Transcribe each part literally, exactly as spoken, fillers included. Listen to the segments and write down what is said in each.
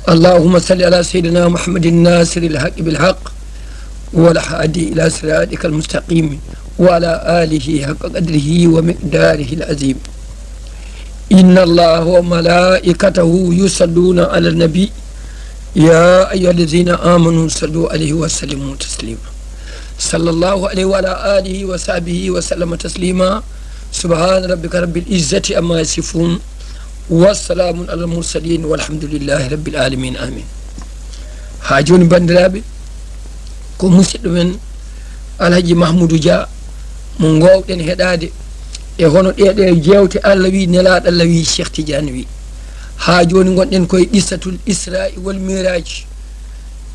اللهم صل على سيدنا محمد الناصر الحق بالحق والهادي إلى صراطك المستقيم وعلى آله حق قدره ومقداره العظيم. إن الله وملائكته يصلون على النبي، يا أيها الذين آمنوا صلوا عليه وسلموا تسليما. صلى الله عليه وعلى آله وصحبه وسلم تسليما. سبحان ربك رب العزة عما يصفون. وسلام على المرسلين والحمد لله رب العالمين. آمين. Haa jooni, banndiraaɓe, ko musidɗo men Alhaji Mahmoudou Dia mo ngoowɗen heɗaade e hono ɗee ɗe jeewte Allah wi, Nelaaɗo Allah wi, Cheikh Tidiane wi. Haa jooni ngonɗen koye qissatul Isra'i wal Miraji.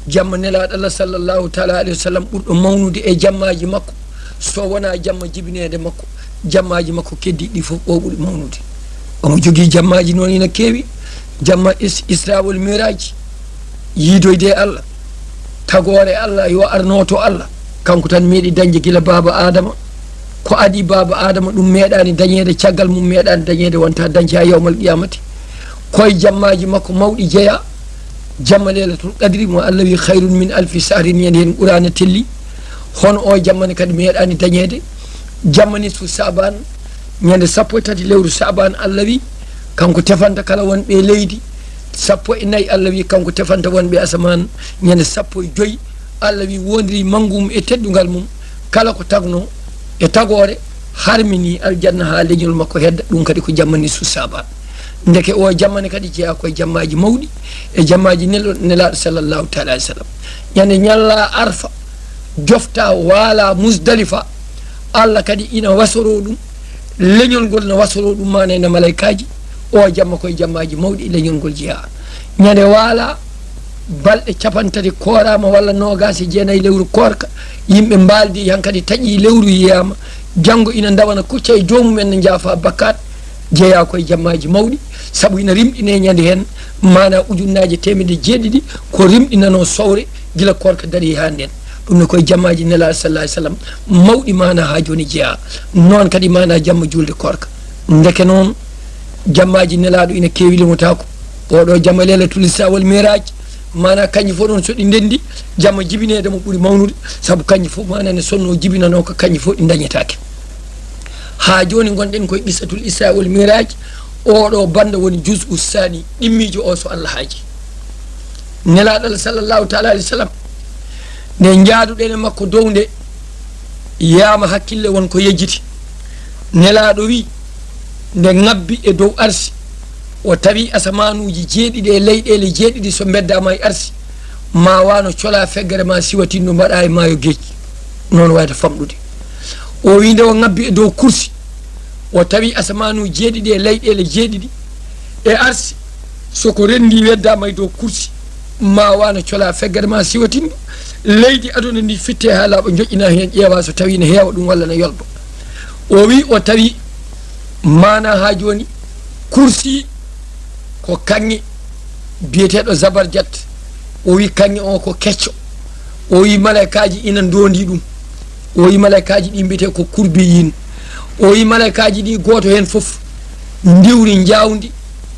Jamma Nelaaɗo Allah sallallahu taala alayhi wa sallam ɓurɗo mawnude e jammaaji makko, so wonaa jamma jibineede makko, jammaaji makko keddiiɗi ɗi fof o ɓuri mawnude. Omo jogii jammaaji noon ina keewi, jamma is-, Isra wal Miraji, yiidoyde e Allah, tagoore Allah, yo arno to Allah, kanko tan meeɗi dañde gila baaba Adama. Ko adii baaba Adama ɗum meeɗaani dañeede, caggal mum meeɗaani dañeede, wonta dañca yawmal qiyamati. Koye jammaaji makko mawɗi jeyaa, jamma Laylatul Qadri mo Allah wi, "Khayrun min alfi shahrin", ñande heen Qur'aana telli. Hono o jamma ne kadi meeɗaani dañeede, jamma nisfu Saaban, ñande sappo e tati lewru Saaban, Allah wi, kanko tefanta kala wonɓe e leydi, sappo e nayi, Allah wi, kanko tefanta wonɓe asamaan, ñande sappo e joyi, Allah wi, wondiri manngu mum e teddungal mum, kala ko tagno e tagoore, harmini aljanna haa leñol makko hedda, ɗum kadi ko jamma nisfu Saaban. Ndeke o jamma ne kadi jeyaa koye jammaaji mawɗi, e jammaaji nelo-, Nelaaɗo sallallahu taala alayhi wa sallam. Ñande ñalla Arfa, jofta, waala Musdalifa, Allah kadi ina wasoro ɗum, leñol ngol na wasoro ɗum, maana ina malaykaaji, o jamma koye jammaaji mawɗi leñol ngol jeyaa. Ñande waala, balɗe cappanɗe tati kooraama walla noogaas e jeenayi lewru koorka, yimɓe mbaaldi hankadi taƴi lewru yiyaama, janngo ina ndawana kucca e joomumen ne njaafa bakkaat, jeyaa koye jammaaji mawɗi, sabu ina rimɗinee ñande heen, maana ujunnaaje teemedde jeeɗiɗi ko rimɗinanoo sowre gila koorka darii haa ndeen. Ɗum ne koye jammaaji Nelaaɗo sallallahu alayhi wa sallam mawɗi maana haa jooni jeyaa. Noon kadi maana jamma juulde koorka. Ndeke noon, jammaaji Nelaaɗo ina keewi, limotaako. Oɗo jamma Laylatul Isra wal Miraj, maana kañƴi fof noon so ɗi ndenndi, jamma jibineede mo ɓuri mawnude, sabu kañƴi fof maana ne sonnoo jibinanoo ko kañƴi fof ɗi ndañetaake. Haa jooni ngonɗen koye qissatul Isra wal Miraj, oɗo bannda woni juz'u saani, ɗimmiijo o so Allah haaji. Nelaaɗo Allah sallallahu taala alayhi wa sallam, nde njaaduɗen e makko dow nde, yiyama hakkille won ko yejjiti. Nelaaɗo wi, nde ngabbi e dow arsi, o tawi asamaanuuji jeeɗiɗi e leyɗeele jeeɗiɗi so mbeddaama e arsi, ma wano cola feggere ma siwatindu mbaɗa e maayo geej. Noon wayata famɗude. O wi nde o ngabbi e dow kursi, o tawi asamaanuuji jeeɗiɗi e leyɗeele jeeɗiɗi e arsi, so ko renndi weddaama e dow kursi, ma wano cola feggere ma siwatindu, leydi aduna ndi fitte haa laaɓa, joƴƴina heen, ƴeewa so tawi ne heewa ɗum walla ne yolba. O wi o tawi maana haa jooni kursi ko kaŋŋe biyeteeɗo Zabarjat. O wi kaŋŋe o ko kecco. O wi malaykaaji ina ndoondi ɗum. O wi malaykaaji ɗi mbiyetee ko kurbiyin. O wi malaykaaji ɗi gooto heen fof ndiwri njawdi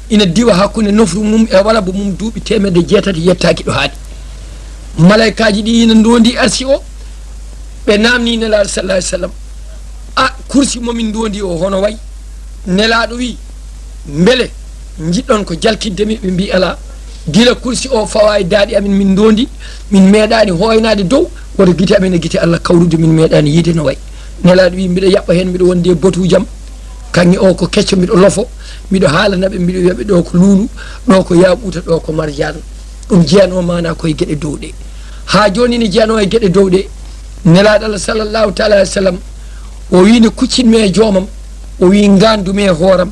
ina diwa hakkunde nofru mum e walabu mum duuɓi teemedde jeetati yettaaki ɗo haaɗi. Malaykaaji ɗi ina ndoondi arsi o, ɓe naamni Nelaaɗo sallallahu alayhi wa sallam, "A, kursi mo min ndoondi o hono wayi?" Nelaaɗo wi, "Mbele njiɗɗon ko jalkitde mi?" Ɓe mbi, "Alaa, gila kursi o fawa e daaɗe amin min ndoondi, min meeɗaani hooynaade dow, woto gite amin e gite Allah kawrude, min meeɗaani yiide no wayi." Nelaaɗo wi, "Mbiɗa yaɓɓa heen, mbiɗo wondi e botuujam, kaŋŋe o ko kecco, mbiɗo lofo, mbiɗo haalana ɓe, mbiɗo wiya ɓe ɗo ko luulu, ɗo ko yaaɓuuta, ɗo ko marjaan." Ɗum jeyanoo maana koye geɗe dow ɗe. Haa jooni ne jeyanoo e geɗe dow ɗe. Nelaaɗo Allah sallallahu taala alayhi wa sallam, o wi, "Nde kuccinmi e joomam, o wi, 'Ngaandumi e hooram,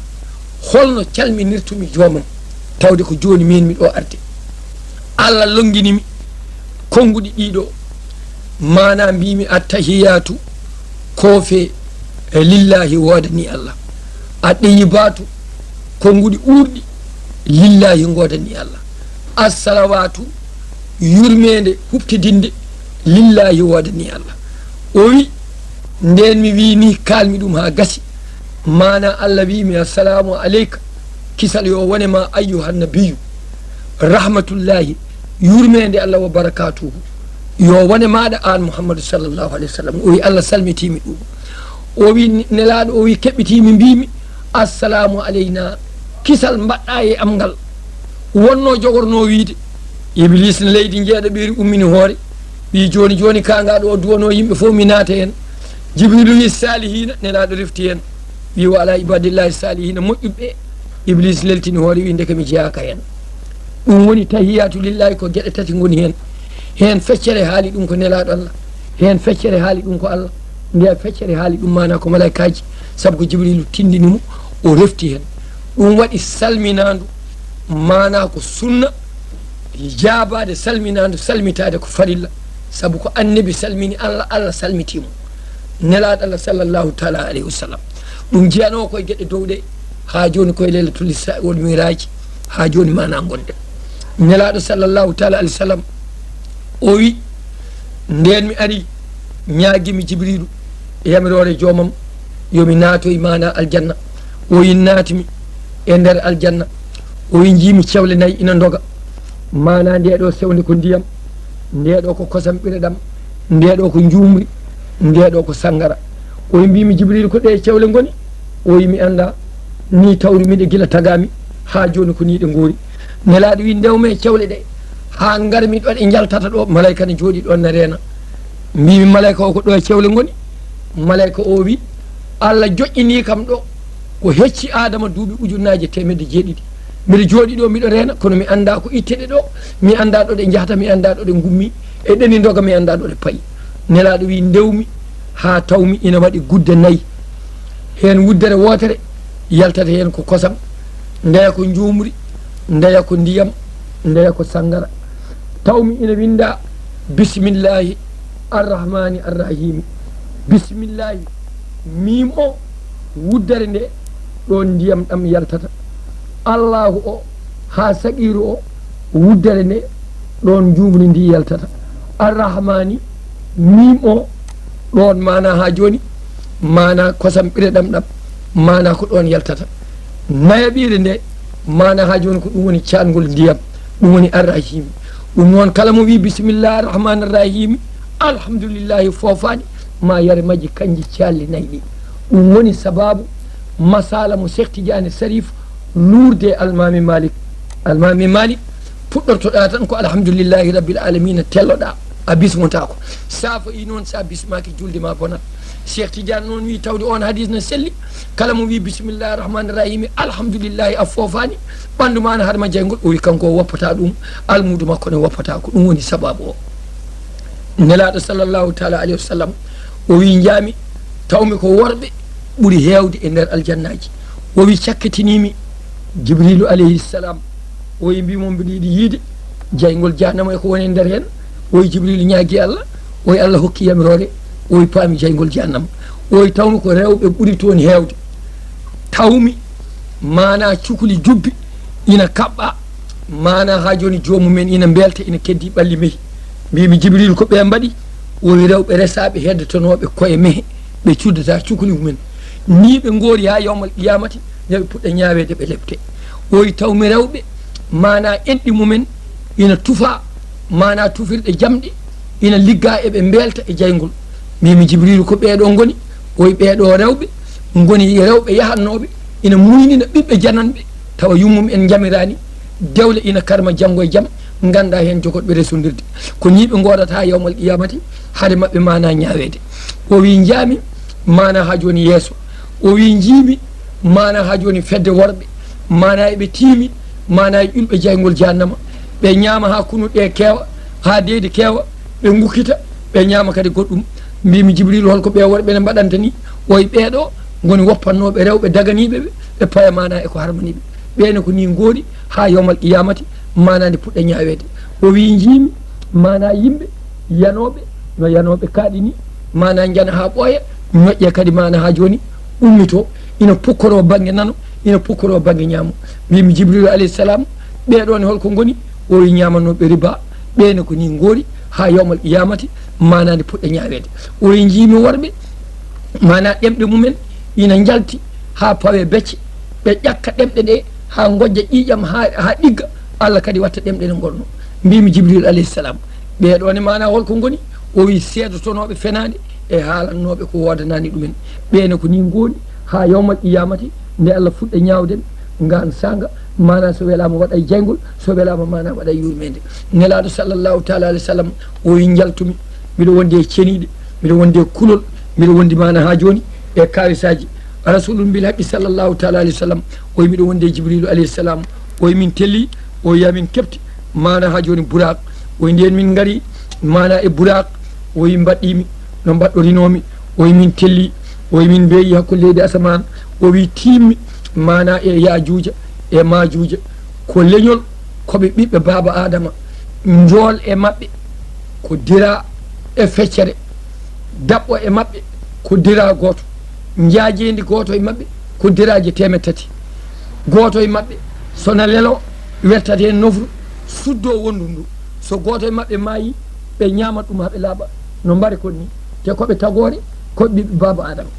holno calminirtumi joomam, tawde ko jooni miin miɗo arde?'" Allah longini mi konnguɗi ɗiɗo, maana mbimi, "Attahiyaatu, koofe, e lillahi woodani Allah. Aɗɗeyibaatu, konnguɗi uurɗi, lillahi ngoodani Allah. Assalawaatu, yurmeende huɓtidinde, lillahi woodani Allah." O wi, "Ndeen mi wi ni, kaalmi ɗum haa gasi." Maana Allah wi mi, "Assalamu aleyka, kisal yo wone ma, ayyuhan nabiyyu." rahmatullahi, yurmeende Allah wa barakatuhu, yo wone maaɗa aan Muhammadu sallallahu alayhi wa sallam. O wi Allah salmitiimi ɗum. O wi Nelaaɗo, o wi keɓɓitiimi mbiimi, "Assalamu alayna, kisal mbaɗɗa e am ngal." Wonno jogorno wiide, Iblis ne leydi njeeɗaɓiri ummini hoore, wi, "Jooni jooni ka ngaɗo o duwano yimɓe fof mi naata heen." Jibrilu wi, "Salihina." Nelaaɗo refti heen, wi, "Wa ala ibadillahi salihina, moƴƴuɓe." Iblis leltini hoore, wi, "Ndeke mi jeyaaka heen." Ɗum woni tahiyatu lillahi, ko geɗe tati ngoni heen. Heen feccere haali ɗum ko Nelaaɗo Allah, heen feccere haali ɗum ko Allah, nde feccere haali ɗum maana ko malaykaaji, sabu ko Jibrilu tindini mo, o refti heen. Ɗum waɗi salminaandu, maana ko sunna, jaabaade salminaandu, salmitaade ko farilla, sabu ko Annabi salmini Allah, Allah salmiti mo. Nelaaɗo Allah sallallahu taala alayhi wa sallam. Ɗum jeyanoo koye geɗe dow ɗe, haa jooni koye Laylatul Isra wal Miraaji, haa jooni maana ngonɗen. Nelaaɗo sallallahu taala alayhi wa sallam, o wi, "Ndeen mi ari, ñaagimi Jibriilu e yamiroore joomam, yo mi naatoy maana aljanna." O wi, "Naatmi e nder aljanna." O wi, "Njiimi cewle nayi ina ndoga. Maana nde ɗo sewnde ko ndiyam, nde ɗo ko kosam ɓireɗam, nde ɗo ko njuumri, nde ɗo ko sanngara." O wi, "Mbiimi, Jibriilu, ko ɗe cewle ngoni?" O wi, "Mi annda, ni tawri miɗe gila tagaami, haa jooni ko ni ɗe ngoori." Nelaaɗo wi, "Ndewmi e cewle ɗe, haa ngarmi ɗo ɗe njaltata ɗo." Malayka ne jooɗi ɗoon ne reena. Mbiimi, "Malayka o, ko ɗo e cewle ngoni?" Malayka o wi, "Allah joƴƴini kam ɗo, ko hecci Aadama duuɓi ujunnaaje teemedde jeeɗiɗi. Mbiɗa jooɗi ɗo, miɗo reena, kono mi annda ko itte ɗe ɗo, mi annda ɗo ɗe njahata, mi annda ɗo ɗe ngummi, e ɗe ni ndoga, mi annda ɗo ɗe payi." Nelaaɗo wi, "Ndewmi haa tawmi ina waɗi gudde nayi. Heen wuddere wootere yaltata heen ko kosam, ndeya ko njuumri, ndeya ko ndiyam, ndeya ko sanngara. Tawmi ina winnda, Bismillahi arrahmani arrahimi. Bismillahi, miim o, wuddere nde, ɗoon ndiyam ɗam yaltata. Allahu o, haa saqiiru o, wuddere nde, ɗoon njuumri ndi yaltata. Arrahmani, miim o, ɗoon maana haa jooni, maana kosam ɓireɗam ɗam, maana ko ɗoon yaltata. Nayaɓiire nde, maana haa jooni ko ɗum woni caangol ndiyam, ɗum woni arrahimi. Ɗum noon, kala mo wi, Bismillahi arrahmani arrahimi, alhamdulillahi foofaani, ma yare majji kanji calli nayi ɗi." Ɗum woni sababu masala mo Cheikh Tidiane Sarif luurde e Almami Malik. Almami Malik, puɗɗortoɗa tan ko alhamdulillahi rabbil alamina, telloɗa, a bismotaako. Safa i noon, sa bismaki, julde ma bonat. Cheikh Tidiane noon wi, tawde on hadis ne selli, kala mo wi, "Bismillahi rahmani rahimi, alhamdulillahi," a foofaani, ɓanndu ma ne haɗa ma jeyngol. O wi, kanko o woppata ɗum, almuudo makko ne woppata ko. Ɗum woni sababu o. Nelaaɗo sallallahu taala alayhi wa sallam, o wi, njaami, tawmi ko worɓe ɓuri heewde e nder aljannaaji. O wi, cakkitinimi Jibrilu alayhi salam. O wi, mbimo, mbiɗa yiɗi yiide jeyngol jahannama e ko woni e nder heen. O wi, Jibrilu ñaagi Allah. O wi, Allah hokki yamiroore. O wi, paami jeyngol jahannama. O wi, tawmi ko rewɓe ɓuri toon heewde. Tawmi maana cukuli jubbi ina kaɓɓa, maana haa jooni joomumen ina mbelta, ina keddi ɓalli mehi. Mbimi, Jibril, ko ɓe mbaɗi? O wi, rewɓe resaaɓe heddotonooɓe koye mehe, ɓe cuddata cukuli mumen. Ni ɓe ngoori haa yawmal qiyamati, nde ɓe puɗɗa ñaaweede, ɓe lepte. O wi, tawmi rewɓe, maana enɗi mumen ina tufa, maana tufirɗe jamɗe, ina ligga, eɓe mbelta e jayngol. Mbimi, Jibriilu, ko ɓeeɗo ngoni? O wi, ɓeeɗo rewɓe ngoni rewɓe yahannooɓe ina muynina ɓiɓɓe jananɓe, tawa yummum en njamiraani, dewle ina karma janngo e jam, ngannda heen jogotɓe resondirde. Ko nii ɓe ngoodata yawmal qiyamati, hade maɓɓe maana ñaaweede. O wi, njaami maana haa jooni yeeso. O wi, njiimi maana haa jooni fedde worɓe, maana eɓe tiimi, maana e ƴulɓe jayngol jahannama. Ɓe ñaama haa kunu ɗe keewa, haa deydi keewa, ɓe ngukkita, ɓe ñaama kadi goɗɗum. Mbimi, Jibriilu, holko ɓe worɓe ne mbaɗanta ni? O wi, ɓeeɗo ngoni woppannooɓe rewɓe daganiiɓe ɓe, ɓe paya maana e ko harmani ɓe. Ɓeene ko ni ngoori haa yawmal qiyamati, maana nde puɗɗa ñaaweede. O wi, njiimi maana yimɓe yanooɓe no yanooɓe kaaɗi ni, maana njana haa ɓooya, ñoƴƴa kadi maana haa jooni ummito, ina pukkoroo bannge nano, ina pukkoroo bannge ñaamo. Mbimi, Jibriilu alayhi salam, ɓeeɗo ne holko ngoni? O wi, ñaamanooɓe riba, ɓeene ko ni ngoori haa yawmal qiyamati, maana nde puɗɗa ñaaweede. O wi, njiimi worɓe, maana ɗemɗe mumen ina njalti haa pawe becce, ɓe ƴakka ɗemɗe ɗe haa ngojja ƴiiƴam, haa, haa ɗigga, Allah kadi watta ɗemɗe ne ngolno. Mbimi Jibril alayhi salam, ɓee ɗoo ne maanaa holko ngoni? O wi seedotonooɓe fenaande e haalannooɓe ko woodanaani ɗumen. Ɓee ne ko nii ngooni haa yawmal qiyamati, nde Allah fuɗɗa ñaawde ngaan saanga, maanaa so welaama waɗa e jayngol, so welaama maanaa waɗa e yurmeende. Nelaaɗo sallallahu taala alayhi wa sallam o wi njaltumi, mbiɗo wonde e ceniiɗe, mbiɗo wonde e kulol, mbiɗo wondi maanaa haa jooni e kawisaaji. Rasulun bil haqqi sallallahu taala alayhi wa sallam o wi miɗo wonde e Jibrilu alayhi salam, o wi min telli, o wi amin kepti maanaa haa jooni buraq, o wi ndeen min ngari maanaa e buraq, o wi mbaɗɗimi no mbaɗɗorinoomi, o wi min telli, o wi min mbeeyi hakkunde leydi asamaan, o wi tiimmi maanaa e yaajuuja e maajuuja, ko leñol, ko ɓe ɓiɓɓe baaba Aadama, njool e maɓɓe ko dira e feccere, daɓɓo e maɓɓe ko dira gooto, njaajeendi gooto e maɓɓe ko diraaje teemeɗɗe tati, gooto e maɓɓe so na lelo wertat heen nofru suddoo wondu ndu, so gooto e maɓɓe maayi ɓe ñaamat ɗum haa ɓe laaɓa no mbari kon ni, te ko ɓe tagoore, ko ɓe ɓiɓɓe baaba Aadama.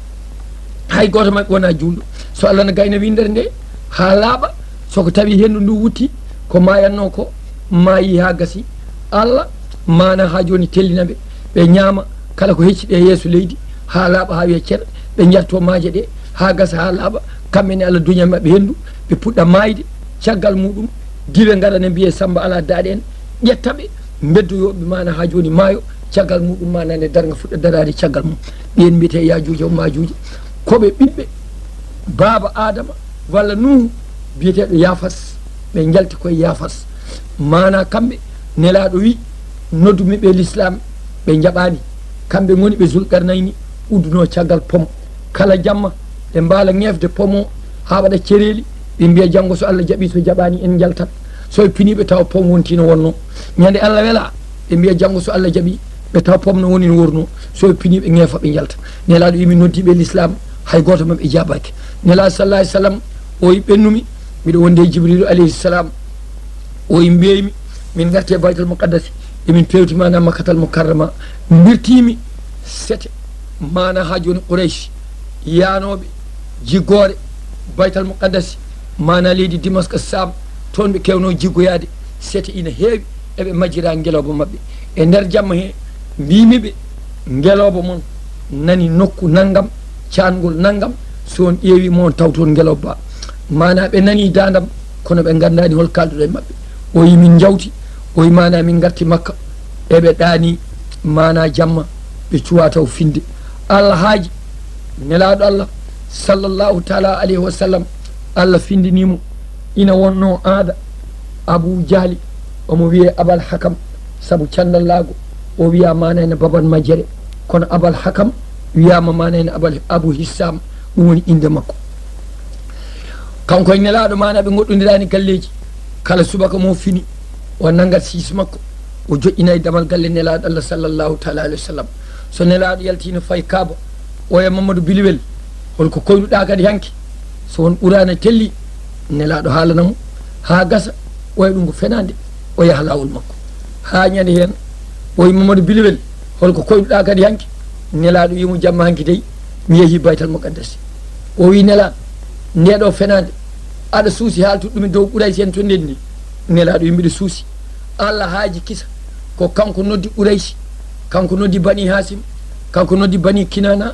Hay gooto maɓɓe wonaa juulɗo. So Allah na gayna winndere nde haa laaɓa, so ko tawi henndu ndu wutti ko maayatnoo ko maayi haa gasi, Allah maanaa haa jooni tellina ɓe, ɓe ñaama kala ko hecci ɓe yeeso leydi haa laaɓa haa wiya cer, ɓe njarto maaje ɗe haa gasa haa laaɓa, kamɓe ne Allah duña maɓɓe henndu, ɓe puɗɗa maayde, caggal muɗum diwe ngara ne mbiyee Sammba alaa daaɗe en, ƴetta ɓe, mbeddoyoo ɓe maanaa haa jooni maayo, caggal muɗum maanaa nde darnga fuɗɗa daraade caggal mum. Ɓeen mbiyetee Yaajuuja o Maajuuja, ko ɓe ɓiɓɓe baaba Aadama walla Nuuhu biyeteeɗo Yaafas, ɓe njalti koye Yaafas. Maanaa kamɓe, Nelaaɗo wi, noddumi ɓe lislaam, ɓe njaɓaani. Kamɓe ngoni ɓe Zulqarnayni uddunoo caggal pom. Kala jamma ɓe mbaala ŋeefde pom o haa waɗa cereeli, ɓe mbiya janngo so Allah jaɓii, so jaɓaani en njaltat. So ɓe pinii ɓe tawa pom wontii no wonnoo. Ñande Allah welaa, ɓe mbiya janngo so Allah jaɓii, ɓe tawa pom no woni no wornoo. So ɓe pinii ɓe ŋeefa ɓe njalta. Nelaaɗo wi mi noddii ɓe lislaam, hay gooto maɓɓe jaabaaki. Nelaaɗo sallallahu alayhi wa sallam o wi ɓennumi, miɗo wonde e Jibriilu alayhi salam, o wi mbeeymi, min ngarti e Baytal Muqaddasi, emin pewti maanaa Makkatal Mukarrama, mbirtiimi sete maanaa haa jooni Quraysh yaanooɓe jiggoore Baytal Muqaddasi, maanaa leydi Dimaska Saam, toon ɓe kewnoo jiggoyaade, sete ina heewi, eɓe majjira ngelooba maɓɓe. E nder jamma he, mbiimi ɓe, ngelooba mon nani nokku nanngam, caangol nanngam, so on ƴeewi mo on taw toon ngelooba ba. Maanaa ɓe nani daandam, kono ɓe nganndaani hol kaalduɗo e maɓɓe. O wi min njawti, o wi maanaa min ngarti Makka, eɓe ɗaani maanaa jamma, ɓe cuwa taw finde. Allah haaji, Nelaaɗo Allah, sallallahu taala alayhi wa sallam, Allah findinii mo, ina wonnoo aada Abu Jahli, omo wiyee Abal Hakam, sabu canndallaagu, o wiyaa maanaa ene Baban Majjere, kono Abal Hakam wiyaama maanaa ene Abal, Abu Hissam, ɗum woni innde makko. Kanko e Nelaaɗo maanaa ɓe ngoɗɗondiraani galleeji, kala subaka mo fini, o nanngat siis makko, o joƴƴina e damal galle Nelaaɗo Allah sallallahu taala alayhi wa sallam. So Nelaaɗo yaltii no fayi Kaaba, oya Mamadou Biliwel, hol ko koyɗuɗaa kadi hanki? So won Quraana telli, Nelaaɗo haalana mo, haa gasa, oya ɗum ko fenaande, o yaha laawol makko. Haa ñande heen, o wi Mamadou Biliwel, hol ko koyɗuɗaa kadi hanki? Nelaaɗo wi mo jamma hanki dey, mi yehii Baytal Muqaddas. O wi Nelaaɗo, ndee ɗoo fenaande, aɗa suusi haaltude ɗum e dow Quraysi en to ndenndi? Nelaaɗo wi mbiɗa suusi. Allah haaji kisa, ko kanko noddi Quraysi, kanko noddi Bani Hasim, kanko noddi Bani Kinana,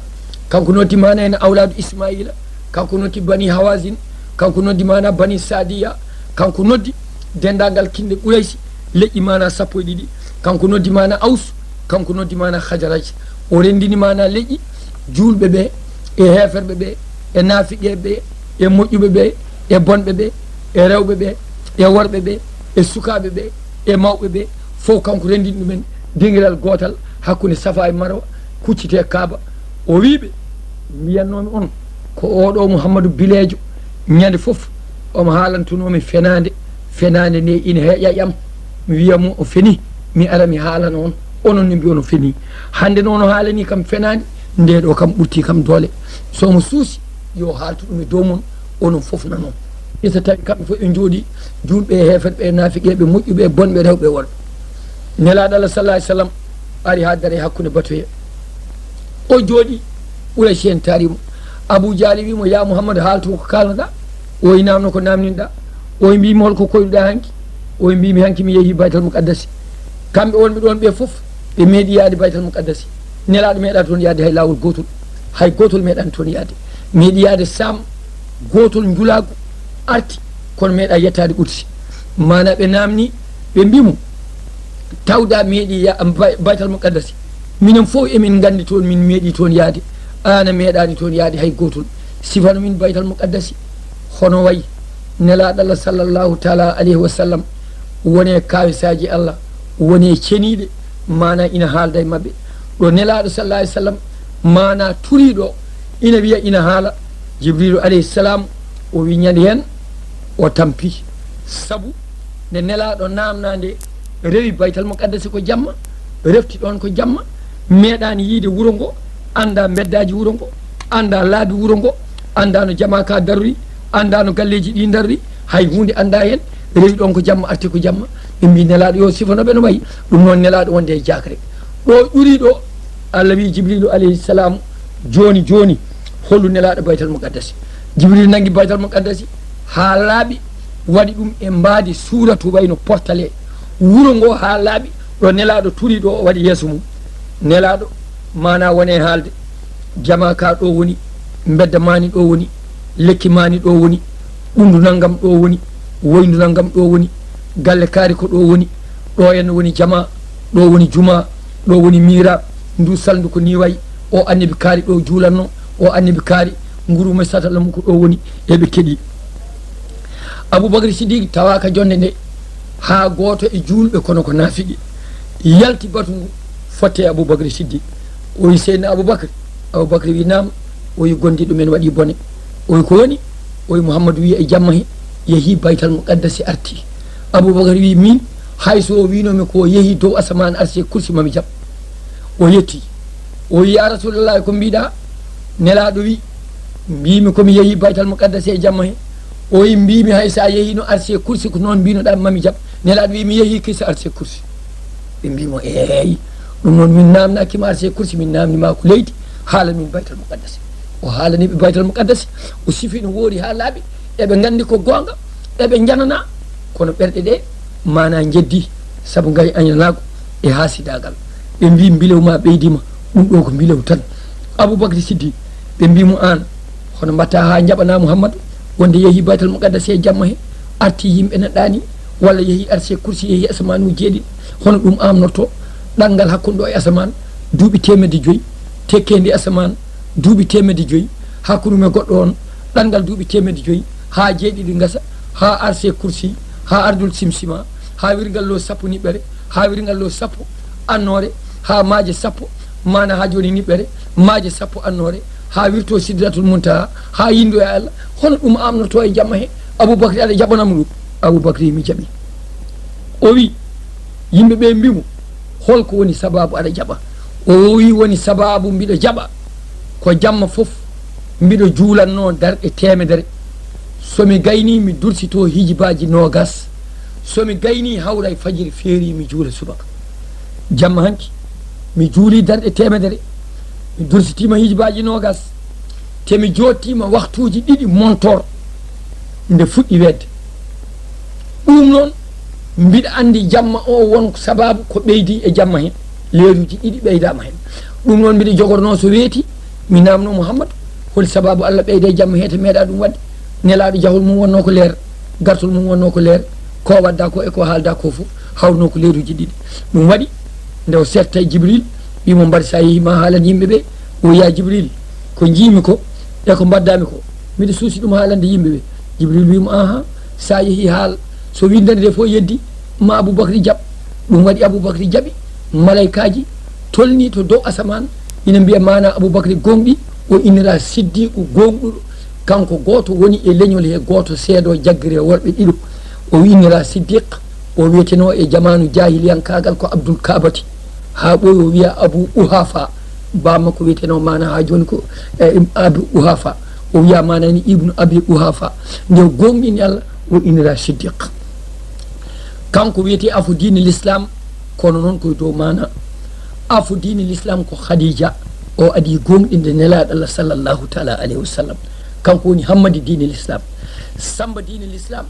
kanko noddi maanaa ene awlaadu Ismaila, kanko noddi Bani Hawazin, kanko noddi maanaa Bani Sadiya, kanko noddi denndaangal kinɗe Quraysi, leƴƴi maanaa sappo e ɗiɗi, kanko noddi maanaa Aus, kanko noddi maanaa Hajaraj. O renndini maanaa leƴƴi juulɓe ɓe e heeferɓe ɓe e naafiqeeɓe ɓe e moƴƴuɓe ɓe e bonɓe ɓe e rewɓe ɓe e worɓe ɓe e sukaaɓe ɓe e mawɓe ɓe, fof kanko renndini ɗumen dingiral gootal hakkunde Safa e Marwa, kuccitee Kaaba. O wii ɓe, mbiyatnoomi on ko oo ɗoo Muhammadu bileejo, ñande fof omo haalantunoo mi fenaande, fenaande nde ina heƴa e am, mi wiya mo o fenii, mi ara mi haalana on, onon ne mbiyon o fenii. Hannde noon o haalanii kam fenaande, ndee ɗoo kam ɓurtii kam doole. So omo suusi, yo haaltu ɗum e dow mon, onon fof nanon. Ɓe so tawi kamɓe fof ɓe njooɗii, juulɓe e heeferɓe e naafiqeeɓe, moƴƴuɓe e bonɓe, rewɓe e worɓe. Nelaaɗo Allah sallallahu alayhi wa sallam ari haa dara e hakkunde batu he. O jooɗii, Qurayshi en taari mo. Abu Jahli wii mo, "Ya Muhammad, haaltu ko kaalnoɗaa?" O wi, "Naamno ko naamninɗaa." O wi, "Mbiimi, hol ko koyɗuɗaa hanki?" O wi, mbiimi hanki mi yehi Baytal Muqaddasi. Kamɓe wonɓe ɗoon ɓe fof, ɓe meeɗi yahde Baytal Muqaddasi. Nelaaɗo meeɗaa toon yahde hay laawol gootol. Hay gootol meeɗaani toon yahde. Meeɗi yahde Saam, gootol njulaagu arti, kono meeɗaa yettaade Qudsi. Maanaa ɓe naamni, ɓe mbii mo, tawda meeɗi ya-, Bay-, Baytal Muqaddasi. Minen fof emin nganndi toon, min meeɗi toon yahde. Aan a meeɗaani toon yahde hay gootol. Sifano min Baytal Muqaddasi. Hono wayi Nelaaɗo Allah sallallahu taala alayhi wa sallam woni e kaawisaaji Allah, woni e ceniiɗe, maanaa ina haalda e maɓɓe. Ɗo Nelaaɗo sallallahu alayhi wa sallam, maanaa turiiɗo ina wiya ina haala, Jibriilu alayhi salaam, o wi ñande heen, o tampi. Sabu nde Nelaaɗo naamnaa nde, rewi Baytal Muqaddasi ko jamma, refti ɗoon ko jamma, meeɗaani yiyde wuro ngo, anndaa mbeddaaji wuro ngo, anndaa laabi wuro ngo, anndaa no jamaa ka darori, anndaa no galleeji ɗi darori, hay huunde anndaa heen, rewi ɗoon ko jamma, arti ko jamma. Ɓe mbii Nelaaɗo yo sifano ɓe no wayi, ɗum noon Nelaaɗo wonde e jaakre. Ɗo ƴuri ɗo, Allah wii Jibriilu alayhi salaam, jooni jooni, hollu Nelaaɗo Baytal Muqaddasi. Jibriilu nanngi Baytal Muqaddasi haa laaɓi, waɗi ɗum e mbaadi suuratu wayno portale wuro ngo haa laaɓi, ɗo Nelaaɗo turi ɗo o waɗi yeeso mum. Nelaaɗo maanaa wone haalde, jamaa ka ɗo woni, mbedda maani ɗo woni, lekki maani ɗo woni, ɓunndu nanngam ɗo woni, woyndu nanngam ɗo woni, galle kaari ko ɗo woni, ɗo henna woni jamaa, ɗo woni jumaa, ɗo woni miiraab, ndu salndu ko nii wayi, o annabi kaari ɗo juulatnoo, o annabi kaari nguru mo satala mum ko ɗo woni, eɓe keɗii. Abubakar Siddiq tawaaka jonnde nde, haa gooto e juulɓe kono ko naafiqi yalti batu ngu, fotte e Abubakar Siddiq. O wi, Seydina Abubakar? Abubakar wi, naam. O wi, gondiiɗo men waɗi bone. O wi, ko woni? O wi, Muhammadu wi e jamma he, yehi Baytal Muqaddasi arti. Abubakar wi, miin, hay so o wiino mi ko yehi dow asamaan arsi e kursi, mami jaɓ. O yetti. O wi, ya Rasuulallahi, ko mbiɗa? Nelaaɗo wi, mbiimi ko mi yehi Baytal Muqaddasi e jamma he. O wi, mbiimi hay so a yehino arsi e kursi ko noon mbinoɗa, mami jaɓ. Nelaaɗo wi, mi yehi kisa arsi e kursi. Ɓe mbii mo, eey, ɗum noon min naamnaaki ma arsi e kursi, min naamni ma ko leydi, haalan min Baytal Muqaddasi. O haalani ɓe Baytal Muqaddasi, o sifi no woori haa laaɓi, eɓe nganndi ko goonga, eɓe njananaa, kono ɓerɗe ɗe maanaa njeddii, sabu ngari añanaago e haasidaagal. Ɓe mbii, mbilew ma ɓeydiima, ɗum ɗo ko mbilew tan. Abubakri Siddiq, ɓe mbii mo, aan, hono mbaɗta haa njaɓanaa Muhammadu wonde yehi Baytal Muqaddasi e jamma he, arti yimɓe neɗɗaani, walla yehi arsi e kursi, yehi asamaanu jeeɗiɗi, hono ɗum aamnorto? Ɗanngal hakkunde ɗo e asamaan, duuɓi teemedde joyi, tekkeendi asamaan, duuɓi teemedde joyi, hakkunde mum e goɗɗo on, ɗanngal duuɓi teemedde joyi, haa jeeɗiɗi ngasa, haa arsi e kursi, haa ardul simsima, haa wirngal lo sappo niɓɓere, haa wirngal lo sappo annoore, haa maaje sappo, maana haa jooni niɓɓere, maaje sappo annoore, haa wirto Sidratul Muntaha, haa yindo e Allah. Hono ɗum aamnorto e jamma he? Abubakri, aɗa jaɓanamo ɗum? Abubakri, mi jaɓi. O wi, yimɓe ɓe mbii mo, hol ko woni sababu aɗa jaɓa? O wi, woni sababu mbiɗo jaɓa ko jamma fof mbiɗo juulatnoo darɗe teemedere. So mi gaynii, mi dursitoo hijibaaji noogas. So mi gaynii, hawra e fajiri feeri, mi juula subaka. Jamma hanki, mi juulii darɗe teemedere, mi dursitiima hijibaaji noogas, te mi joottiima waktuuji ɗiɗi montor nde fuɗɗi weetde. Ɗum noon, mbiɗa anndi jamma o won sababu ko ɓeydi e jamma heen. Leeruuji ɗiɗi ɓeydaama heen. Ɗum noon, mbiɗa jogornoo so weeti, mi naamnoo Muhammadu, holi sababu Allah ɓeyda e jamma hee, te meeɗaa ɗum waɗde? Nelaaɗo jahol mum wonnoo ko leer, gartol mum wonnoo ko leer, ko wadda ko e ko haalda ko fof, hawrunoo ko leeruuji ɗiɗi. Ɗum waɗi, nde o seetta e Jibril, wi mo, mbar so a yehii ma haalan yimɓe ɓe. O wi, ya Jibril, ko njiimi ko e ko mbaɗdaami ko, mbiɗa suusi ɗum haalande yimɓe ɓe. Jibril wi mo, aha, so a yehii haal, so winndannde nde fof yeddi, ma Abubakri jaɓ. Ɗum waɗi Abubakri jaɓi, malaykaaji tolnii to dow asamaan, ina mbiya maana Abubakri gooŋɗi, o innira Siddiqu gooŋɗuɗo. Kanko gooto woni e leñol he, gooto seedo jaggere worɓe ɗiɗo. O innira Siddiq, o wiyetenoo e jamaanu jaahiliyankaagal ko Abdul Kaabati. Haa ɓooyi o wiya Abu Uhafa, baa makko wiyetenoo maana haa jooni ko, e, Abu Uhafa. O wiya maana ni Ibnu Abi Uhafa. Nde o gooŋɗini Allah, o innira Siddiq. Kanko wiyetee afo diine l'islam, kono noon ko e dow maana. Afo diine l'islam ko Khadija. O adii gooŋɗinde Nelaaɗo Allah sallallahu taala alayhi wa sallam. Kanko woni hammadi diine l'islam. Samba diine l'islam,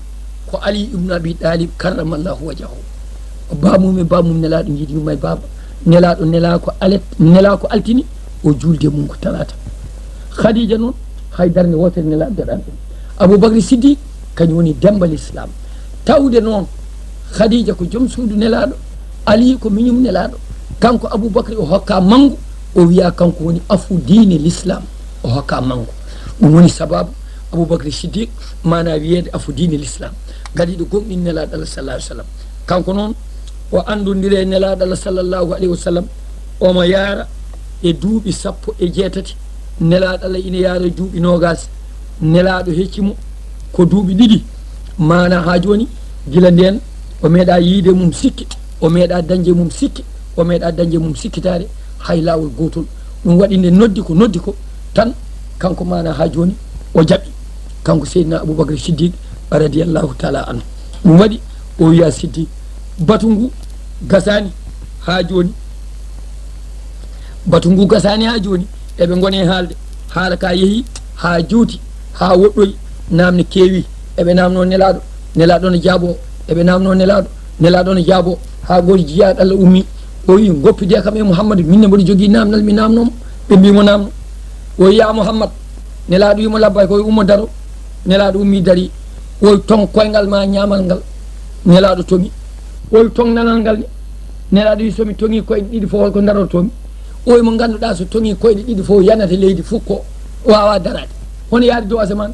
Ko Ali ibnu Abi Ɗalib karramallahu wajahu. Bamum e bamum nelaaɗo njiidi yumma e baaba. Nelaaɗo nelaa ko alet, nelaa ko altini, o juulde mum ko talaata. Khadija noon, hay darnde wootere nelaaɗo daɗaani ɗum. Abubakri Siddiq, kañum woni demba l'islam. Tawde noon, Khadija ko joom suudu nelaaɗo, Ali ko miñum nelaaɗo. Kanko Abubakri o hokka manngu, o wiya kanko woni afu diine l'islam. O hokka manngu. Ɗum woni sababu Abubakri Siddiq, maana wiyeede afu diine l'islam. Gadiiɗo gomɗin nelaaɗo Allah sallallahu alaihi wasallam. Kanko noon, o anndondire e nelaaɗo Allah sallallahu alaihi wasallam, omo yaara e duuɓi sappo e jeetati. Nelaaɗo Allah ina yaara e duuɓi noogaas. Nelaaɗo hecci mo ko duuɓi ɗiɗi. Maana haa jooni, gila ndeen, o meeɗa yiide mum sikke, o meeɗa dañde mum sikke, o meeɗa dañde mum sikkitaare, hay laawol gootol. Ɗum waɗi nde noddi ko, noddi ko, tan kanko maana haa jooni o jaɓi. Kanko Seydina Abubakar Siddiq radiyallahu taala anhu. Ɗum waɗi o wiya Siddiq, batu ngu gasaani haa jooni. Batu ngu gasaani haa jooni. Eɓe ngoni e haalde. Haala ka yehi haa juuti, haa woɗɗoyi. Naamne keewi. Eɓe naamno nelaaɗo. Nelaaɗo no jaabo. Eɓe naamno nelaaɗo. Nelaaɗo no jaabo. Haa gooto jiyaaɗo Allah ummi. O wi, "Ngoppidee kam e Muhammadu. Min ne mboɗo jogii naamnal, mi naamno mo." Ɓe mbi mo, "Naamno." O wi, "Ya Muhammad." Nelaaɗo wi mo, "Labbay." Ko wi, "Ummo daro." Nelaaɗo ummi dari. O wi, "Ton koyngal ma ñaamal ngal." Nelaaɗo toŋi. O wi, "Ton nanal ngal ne." Nelaaɗo wi, "So mi toŋi koyɗe ɗiɗi fof, holko darortoo mi?" O wi, "Mo ngannduɗaa so toŋi koyɗe ɗiɗi fof, yanata leydi fof ko waawa daraade. Hono yaade dow asamaan,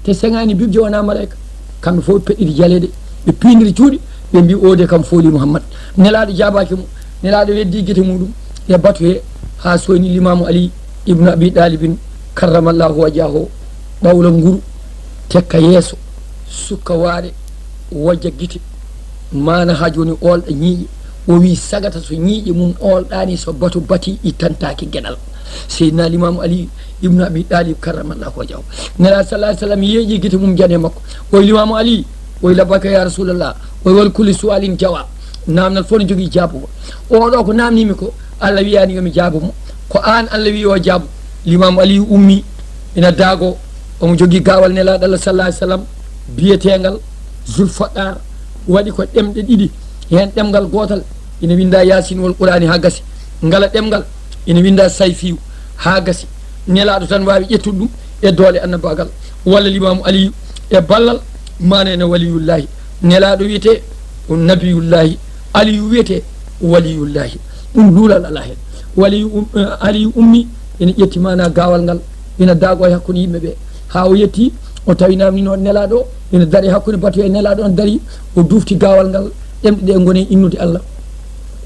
te seŋaani bibje wonaa maleyka." Kamɓe fof ɓe peɗɗiri jaleeɗe, ɓe piindiri cuuɗi, ɓe mbi, "O de kam fooli Muhammad." Nelaaɗo jaabaaki mo. Nelaaɗo weddi gite muɗum e batu he haa soyni Limaamu Ali ibnu Abi Ɗalibin karramallahu wajahu, ɓawla nguru, tekka yeeso, sukka waare, wojja gite. Maana haa jooni oolɗa ñiiƴe. O wi, "Sagata so ñiiƴe mum oolɗaani, so batu bati, ittantaake geɗal." Seydina Limaamu Ali ibnu Abi Ɗalib karramallahu wajahu. Nelaaɗo sallallahu alaihi wasallam yeeƴi gite mum jane makko. O wi, "Limaamu Ali." O wi, "Labbayka ya Rasulallah." O wi, "Wal kulli su'alin jawa." Naamnal fof no jogii jaabugol. Oɗo ko naamnimi ko, Allah wiyaani yo mi jaabo mo. Ko aan Allah wi o jaabo. Limaamu Ali ummi, ina daago. Omo jogii gaawal Nelaaɗo Allah sallallahu alaihi wasallam, biyeteengal Zulfaɗar. Waɗi ko ɗemɗe ɗiɗi, heen ɗemngal gootal ina winnda Yaasin wal Quraani haa gasi, ngala ɗemngal ina winnda Sayfiyu haa gasi. Nelaaɗo tan waawi ƴettude ɗum e doole annabaagal, walla Limaamu Aliyu e ballal, maana ene waliyullahi. Nelaaɗo wiyetee ko nabiyullahi, Aliyu wiyetee waliyullahi. Ɗum luulal alaa heen. Waliyu um-, eh, Aliyu ummi, ina ƴetti maana gaawal ngal, ina daago e hakkunde yimɓe ɓe. Haa o yetti, o tawi naamnino nelaaɗo o, ina dari hakkunde batu e nelaaɗo on dari, o dufti gaawal ngal, ɗemɗe ɗe ngoni e innude Allah.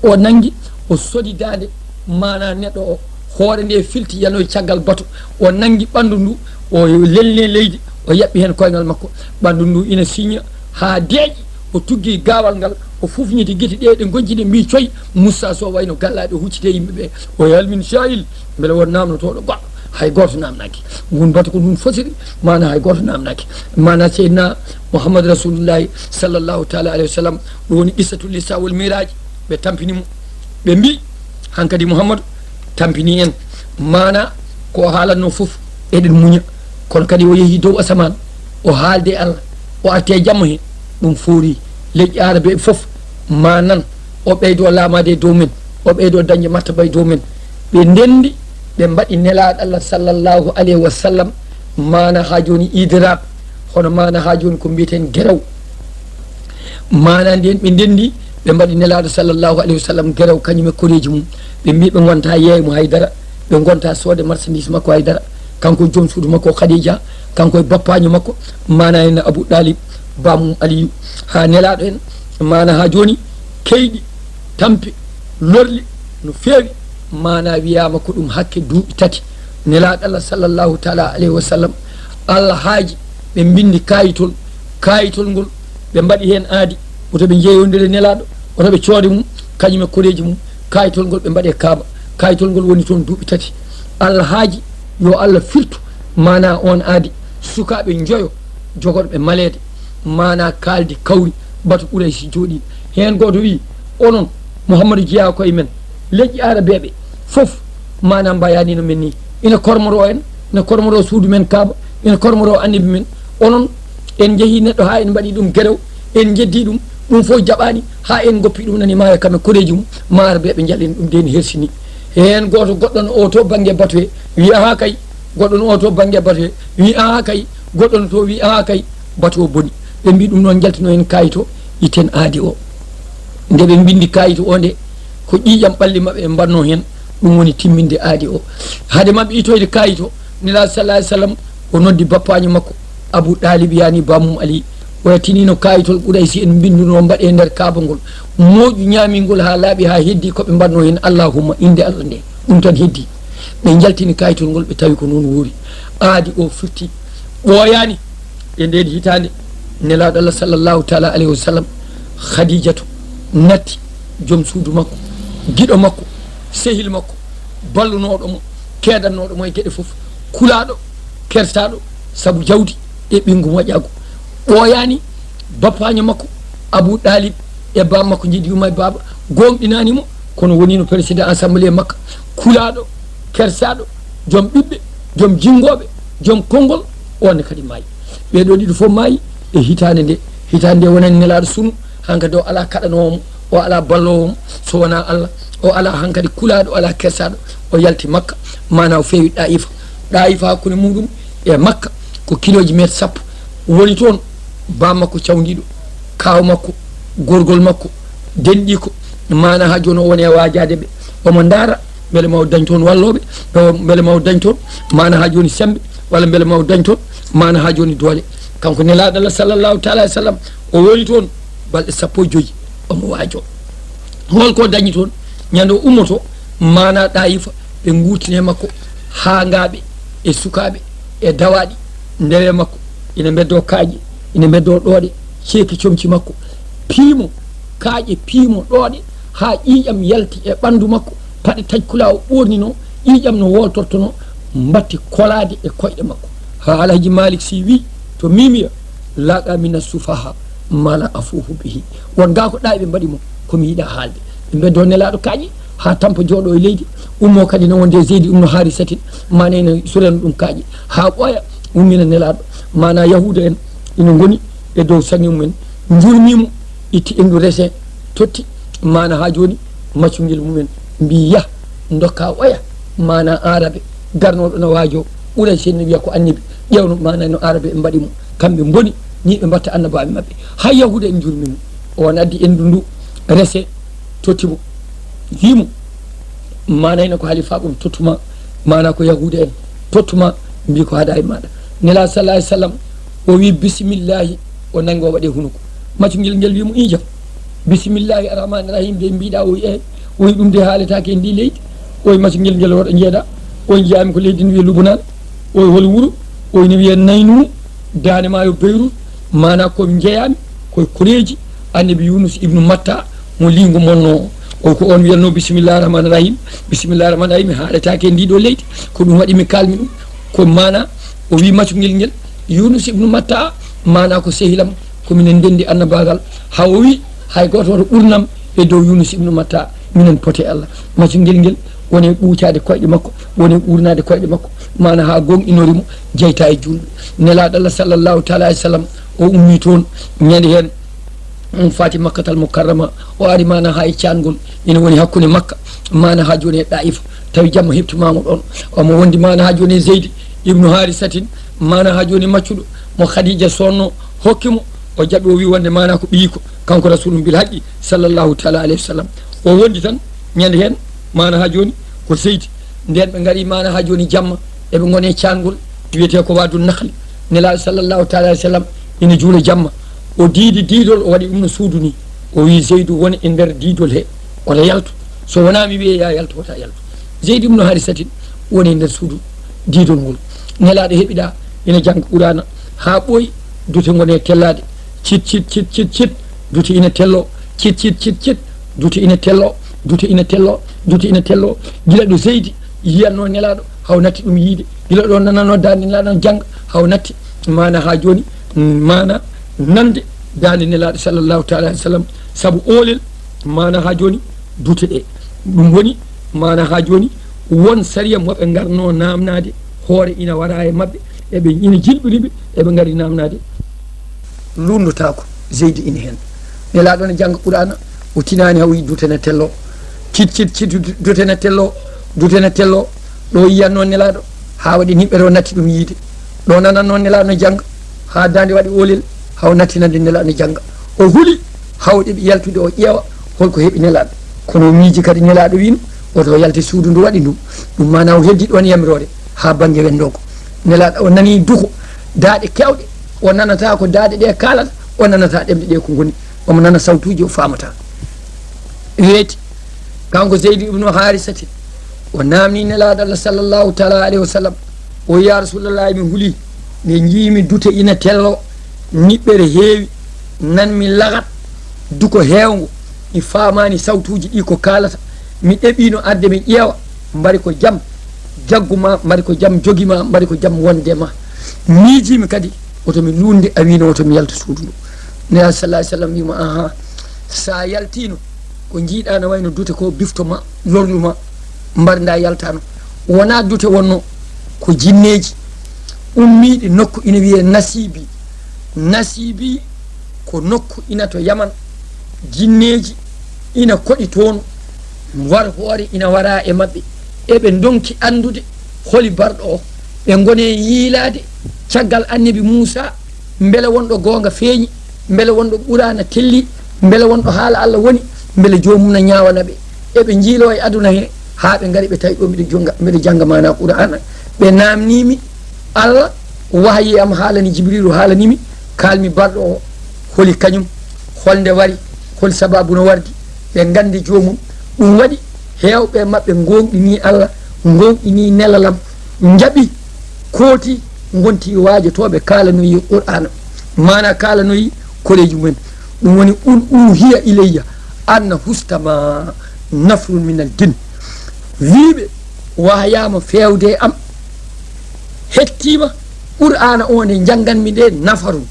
O nanngi, o sodi daande maana neɗɗo o, hoore nde filti yanoyi caggal batu, o nanngi ɓanndu ndu, o lelni leydi, o yaɓɓi heen koyngal makko, ɓanndu ndu ina siña haa deeƴi, o tuggi gaawal ngal, o fufñiti gite ɗe, ɗe ngonci ɗe mbi, "Coy, Moussa Sow wayno gallaaɗo huccite yimɓe ɓe." O wi, "Hal min sa'il?" Mbele won naamnotooɗo goɗɗo? Hay gooto naamnaaki. Ngun batu ko ngun fotiri, maana hay gooto naamnaaki. Maana Seydina Muhammad Rasulullahi sallallahu taala alayhi wa sallam, ɗum woni qissatul Isra wal Miraj, ɓe tampini mo. Ɓe mbi, "Hankadi Muhammadu tampini en." Maana ko o haalatno fof, eɗen muña. Kono kadi o yehi dow asamaan, o haalde e Allah, o arti e jamma he, ɗum foori. Leƴƴi Aarabeeɓe fof ma nan, o ɓeydo laamaade e dow men, o ɓeydo dañde martaba e dow men. Ɓe ndenndi, ɓe mbaɗi Nelaaɗo Allah sallallahu alayhi wa sallam, maana haa jooni idraab, hono maana haa jooni ko mbiyeten gerew. Maana ndeen ɓe ndenndi, ɓe mbaɗi Nelaaɗo sallallahu alayhi wa sallam gerew, kañum e koreeji mum. Ɓe mbi ɓe ngonta yeeymo hay dara, ɓe ngonta soode marchandise makko hay dara. Kanko e joom suudu makko Khadija, kanko e bappaanyo makko, maana en Abu Ɗalib, bamum Aliyu. Haa Nelaaɗo en, maana haa jooni, keyɗi, tampi, lorli no feewi, maana wiyaama ko ɗum hakke duuɓi tati. Nelaaɗo Allah sallallahu taala alayhi wa sallam, Allah haaji ɓe mbinndi kaayitol, kaayitol ngol ɓe mbaɗi heen aadi, woto ɓe njeeyondire Nelaaɗo, woto ɓe coode mum, kañum e koreeji mum, kaayitol ngol ɓe mbaɗe Kaaba, kaayitol ngol woni toon duuɓi tati. Allah haaji yo Allah firtu maana oon aadi, sukaaɓe njoyo jogorɓe maleede, maana kaaldi kawri, batu Quraysi jooɗii. Heen gooto wii, "Onon, Muhammadu jeyaa ko e men, leƴƴi Aarabeeɓe fof, maana mbayaani no men nii, ina kormoroo en, ina kormoroo suudu men Kaaba, ina kormoroo Annabi men, onon, En njehii neɗɗo haa en mbaɗii ɗum gerew, en njeddii ɗum, ɗum fof jaɓaani, haa en ngoppi ɗum nani maaya kam e koreeji mum, ma ar ɓe ɓe njallina ɗum, ndeen hersini. Heen gooto goɗɗo no oo to bannge batu hee, wii, "Ahaa kay." Goɗɗo no oo to bannge batu hee, wii, "Ahaa kay." Goɗɗo no to wii, "Ahaa kay, batu o boni." Ɓe mbii ɗum noon, njaltino en kaayit o, itten aadi o. Nde ɓe mbinndi kaayit o nde, ko ƴiiƴam ɓalli maɓɓe ɓe mbaɗnoo heen, ɗum woni timminde aadi o. Hade maɓɓe itoyde kaayit o, Nelaaɗo sallallahu alayhi wa sallam o noddi bappaaño makko, Abu Ɗaalib, yaani bammum Ali. O yaltinino kaayitol Quraysi en mbinndunoo, mbaɗee nder Kaaba ngol. Mooƴu ñaamingol haa laaɓi, haa heddii ko ɓe mbaɗnoo heen, "Allahumma", innde Allah nde. Ɗum tan heddii. Ɓe njaltini kaayitol ngol, ɓe tawi ko noon woori. Aadi o firti, ɓooyaani. E ndeen hitaande, Nelaaɗo Allah sallallahu taala alayhi wa sallam, Khadijatu natti, joom suudu makko, giɗo makko, sehil makko, ballunooɗo mo, keedannooɗo mo e geɗe fof, kulaaɗo, kersaaɗo, sabu jawdi e ɓinngu moƴƴaagu. Ɓooyaani, bappaaño makko, Abu Ɗaalib, e baaba makko njiɗi yumma e baaba, gooŋɗinaani mo, kono woniino président assemblée makka, kulaaɗo, kersaaɗo, joom ɓiɓɓe, joom jinngooɓe, joom konngol, oon ne kadi maayi. Ɓee ɗoo ɗiɗo fof maayi e hitaande nde. Hitaande nde wonani Nelaaɗo sunu, hankadi o alaa kaɗanoowo mo, o alaa balloowo mo, so wonaa Allah, o alaa hankadi kulaaɗo, o alaa kersaaɗo, o yalti Makka, maanaa o feewi Ɗaayifa. Ɗaayifa hakkunde muuɗum e Makka ko kilooji meeter sappo. Woni toon baaba makko cawndiiɗo, kaaw makko, gorgol makko, denɗiiko, maanaa haa jooni o woni e waajaade ɓe. Omo ndaara mbele ma o dañ toon wallooɓe, mbele ma o dañ toon, maanaa haa jooni semmbe, walla mbele ma o dañ toon, maanaa haa jooni doole. Kanko Nelaaɗo Allah sallallahu taala alayhi wa sallam, o woni toon balɗe sappo e joy, omo waajoo. Hol ko dañi toon? Ñande o ummotoo, maanaa Ɗaayifa, ɓe nguurtini e makko haangaaɓe e sukaaɓe e dawaaɗi, ndewe makko ina mbeddoo kaaƴe, ina mbeddoo ɗooɗe, ceeki comci makko, piimo kaaƴe, piimo ɗooɗe, haa ƴiiƴam yalti e ɓanndu makko, paɗe taƴkulaa o ɓoorninoo, ƴiiƴam no wooltortonoo, mbatti kolaade e koyɗe makko. Haa Alhaji Malik Sy wii to Mimiya, "Laqa mina sufaha ma la afuhu bihi." Won gaa ko ɗaaɓe mbaɗi mo, ko mi yiɗaa haalde. Ɓe mbeddoo Nelaaɗo kaaƴe, haa tampa jooɗoo e leydi, ummoo kadi na wonde Zeydi ibnu Haarisatin, maanaa ina surana ɗum kaaƴe, haa ɓooya, ummina Nelaaɗo. Maanaa Yahuuda en ina ngoni e dow saŋi mumen, njurmii mo, itti enndu rese, totti, maanaa haa jooni, maccungel mumen mbii, "Yah, ndokkaa oya, maanaa Aarabe, garnooɗo na waajoo, ɓuray seen no wiya ko Annabi, ƴeewno, maanaa no Aarabe en mbaɗi mo, kamɓe mboni, nii ɓe mbatta Annabaaɓe maɓɓe." Haa Yahuuda en njurmii mo, oon addi enndu ndu, rese, totti mo, wii mo, maanaa ina ko halifaaɓe on tottu ma, maanaa ko Yahuuda en tottu ma, mbii ko hadaa e maaɗa. Nelaaɗo sallallahu alayhi wa sallam, o wii, "Bisimillaahi," o nanngi o waɗi e hunuko. Maccungel ngel wii mo, "Iijam, bisimillaahi arrahmaani rahim de mbiiɗaa?" O wii, "Eey." O wii, "Ɗum de haaletaake e ndii leydi." O wii, "Maccungel ngel, hoɗo njeeɗaa?" O wii, "Njiyaa-mi ko leydi no wiyee Lubnaan." O wii, "Hol wuro?" O wii, "No wiyee Naynu, daande maayo Beyrut." Maanaa ko njeyaa-mi ko e koreeji Annabi Yuunus ibnu Matta mo liingu monnoo. O ko oon wiyatnoo, "Bismillaahi rahmaani rahim, bismillaahi rahmaani rahim, mi haaletaake e ndii ɗoo leydi." Ko ɗum waɗi mi kaalmi ɗum. Ko maanaa o wii maccungel ngel, "Yuunus ibnu Matta," maanaa ko sehilam, ko minen ndenndi annabaagal. Haa o wii, "Hay gooto hoto ɓurnam e dow Yuunus ibnu Matta, minen pote Allah." Maccungel ngel woni e ɓuucaade koyɗe makko, woni e ɓuurnaade koyɗe makko, maanaa haa gooŋɗinori mo, jeyta e juulɓe. Nelaaɗo Allah sallallahu taala alayhi wa sallam, o ummii toon ñande heen, um faati Makkatal Mukarrama, o ari maanaa haa e caangol, ina woni hakkunde Makka, maanaa haa jooni e Ɗaayifa, tawi jamma heɓtimaama ɗoon. Omo wondi maanaa haa jooni e Zeydi ibnu Haarisatin, maanaa haa jooni maccuɗo mo Khadiija soodnoo, hokki mo, o jaɓi, o wii wonde maanaa ko ɓiyiiko, kanko Rasuulu bil haqqi sallallahu taala alayhi wa sallam. O wondi tan ñande heen, maanaa haa jooni ko Zeydi. Ndeen ɓe ngarii maanaa haa jooni jamma, eɓe ngoni e caangol wiyetee ko Waadu Nakhli. Nelaaɗo sallallahu taala alayhi wa sallam ina juula jamma. O diidi diidol, o waɗi ɗum no suudu nii. O wii, "Zeydu, won e nder diidol he, wota yaltu. So wonaa mi wiyee yaa yaltu, wota yaltu." Zeydi ibnu Haarisatin woni e nder suudu diidol ngol. Nelaaɗo heɓiɗaa ina jannga Quraana haa ɓooyi, dute ngoni e tellaade. Cit, cit, cit, cit, cit, dute ina telloo. Cit, cit, cit, cit, dute ina telloo. Dute ina telloo. Dute ina telloo. Gila ɗo Zeydi yiyatnoo Nelaaɗo, haa o natti ɗum yiyde. Gila ɗo nanatnoo daande Nelaaɗo no jannga, haa o natti maanaa haa jooni, maanaa nande daande Nelaaɗo sallallahu taala alayhi wa sallam. Sabu oolel, maanaa haa jooni dute ɗe. Ɗum woni maanaa haa jooni won sariya mo ɓe ngarnoo naamnaade, hoore ina wara e maɓɓe, eɓe ina jilɓini ɓe, eɓe ngari naamnaade. Lunndotaako, Zeydi ina heen. Nelaaɗo ne jannga Qur'aana, o tinaani, haw yi dute ne tello. Cit, cit, cit, dute ne tello, dute ne tello. Ɗo yiyan noon Nelaaɗo, haa waɗi niɓɓere o natti ɗum yiyde. Ɗo nanan noon Nelaaɗo ne jannga, haa daande waɗi oolel, haw nattinande Nelaaɗo ne jannga. O huli, haw ɗeɓi yaltude o ƴeewa, holko heɓi Nelaaɗo. Kono o miiji kadi Nelaaɗo wiino, woto o yalte suudu ndu waɗi ndu. Ɗum maana o heddi ɗoon yamiroore, haa bannge wendoogo. Nelaaɗo o nani duko, daaɗe keewɗe, o nanata ko daaɗe ɗe kaalata, o nanata ɗemɗe ɗe ko ngoni. Omo nana sawtuuji, o faamata. Weeti, kanko Zeydi ibnu Haarisati, o naamni Nelaaɗo Allah sallallahu taala alayhi wa sallam, o wi, "Ya Rasuulallahi, mi huli, nde njiimi dute ina tello, niɓɓere heewi, nan mi lagat, duko heewngo, mi faamaani sawtuuji ɗi ko kaalata, mi ɗeɓiino arde mi ƴeewa, mbari ko jam jaggu ma, mbari ko jam jogi ma, mbari ko jam wonde ma. Miijiimi kadi, woto mi luunde, a wiino woto mi yaltu suudu ndu." Nelaaɗo sallallahu alayhi wa sallam wi mo, "Aha, sa yaltiino, ko njiiɗa na wayno dute ko bifto ma, lorlu ma, mbarda yaltaano. Wonaa dute wonno, ko jinneeji ummiiɗi nokku ina wiyee Nasiibi. Nasiibi ko nokku ina to Yaman, jinneeji ina koɗi toon, war hoore ina wara e maɓɓe. Eɓe ndonki anndude holi barɗo o. Ɓe ngone yiilaade caggal annabi Muusaa, mbele wonɗo goonga feeñi, mbele wonɗo Qur'aana telli, mbele wonɗo haala Allah woni, mbele joomum na ñaawana ɓe. Eɓe njiiloo e aduna he, haa ɓe ngari ɓe tawi ɗo mbiɗa jonga, mbiɗa jannga maana Qur'aana. Ɓe naamnii mi, Allah wahayi am haalani Jibriilu, haalani mi, kaalmi barɗo o, holi kañum, holnde wari, hol sabaabu no wardi, ɓe nganndi joomum. Ɗum waɗi heewɓe maɓɓe ngoongɗinii Allah, ngoongɗinii nelalam, njaɓi, kooti, ngonti waajotooɓe kaalanoyi Qur'aana. Maana kaalanoyi koreeji mumen. Ɗum woni, "Qul uuhiya ilayya annahu stama'a nafarun minal jinn." Wiiɓe wahayaama feewde e am, hettiima Qur'aana o nde njannganmi nde, nafarun,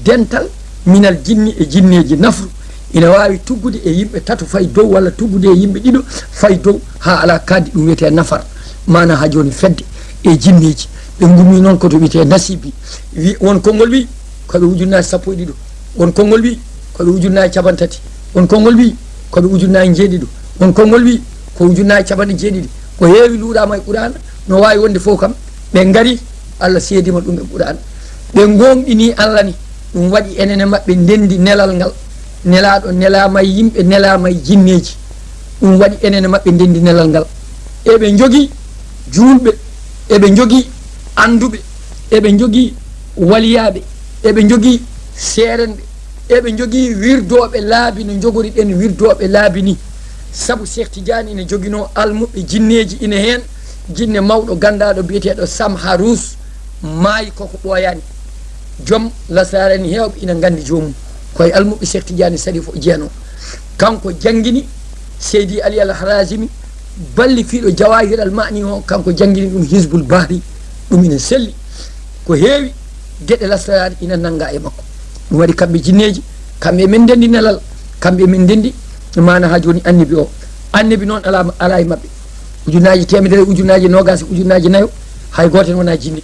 dental, minal jinni, e jinneeji. Nafru ina waawi tuggude e yimɓe tato fay dow, walla tuggude e yimɓe ɗiɗo fay dow, haa alaa kadi, ɗum wiyetee nafar. Maana haa jooni fedde e jinneeji. Ɓe ngummi noon ko to wiyetee Nasiibi. Wi, won konngol wi ko ɓe ujunnaaji sappo e ɗiɗo. Won konngol wi ko ɓe ujunnaaji capanɗe tati. Won konngol wi ko ɓe ujunnaaji jeeɗiɗo. Won konngol wi ko ujunnaaji capanɗe jeeɗiɗi. Ko heewi luuɗaama e Qur'aana, no waawi wonde fof kam, ɓe ngari, Allah seedima ɗum e Qur'aana. Ɓe ngoongɗini Allah ni, ɗum waɗi enen e maɓɓe ndenndi nelal ngal. Nelaaɗo nelaama e yimɓe, nelaama e jinneeji. Ɗum waɗi enen e maɓɓe ndenndi nelal ngal. Eɓe njogii juulɓe, eɓe njogii annduɓe, eɓe njogii waliyaaɓe, eɓe njogii seerenɓe, eɓe njogii wirdooɓe laabi no njogori ɗen wirdooɓe laabi ni. Sabu Cheikh Tidiane ina joginoo almuɓɓe jinneeji, ina heen jinne mawɗo ganndaaɗo biyeteeɗo Sam Harous, maayi koko ɓooyaani. Joom lasraare ni heewɓe ina nganndi joomum. Ko e almuɓɓe Cheikh Tidiane Sarif o jeyanoo. Kanko janngini Seydi Ali Al Harazimi, ballifiiɗo Jawahir Al Maani o, kanko janngini ɗum Hizbul Bahri. Ɗum ina selli. Ko heewi geɗe lasraare ina nannga e makko. Ɗum waɗi kamɓe jinneeji, kamɓe emin ndenndi nelal, kamɓe emin ndenndi maana haa jooni annabi o. Annabi noon alaa, alaa e maɓɓe. Ujunnaaji teemedere, ujunnaaji noogaas, ujunnaaji nayo, hay gooto en wonaa jinne.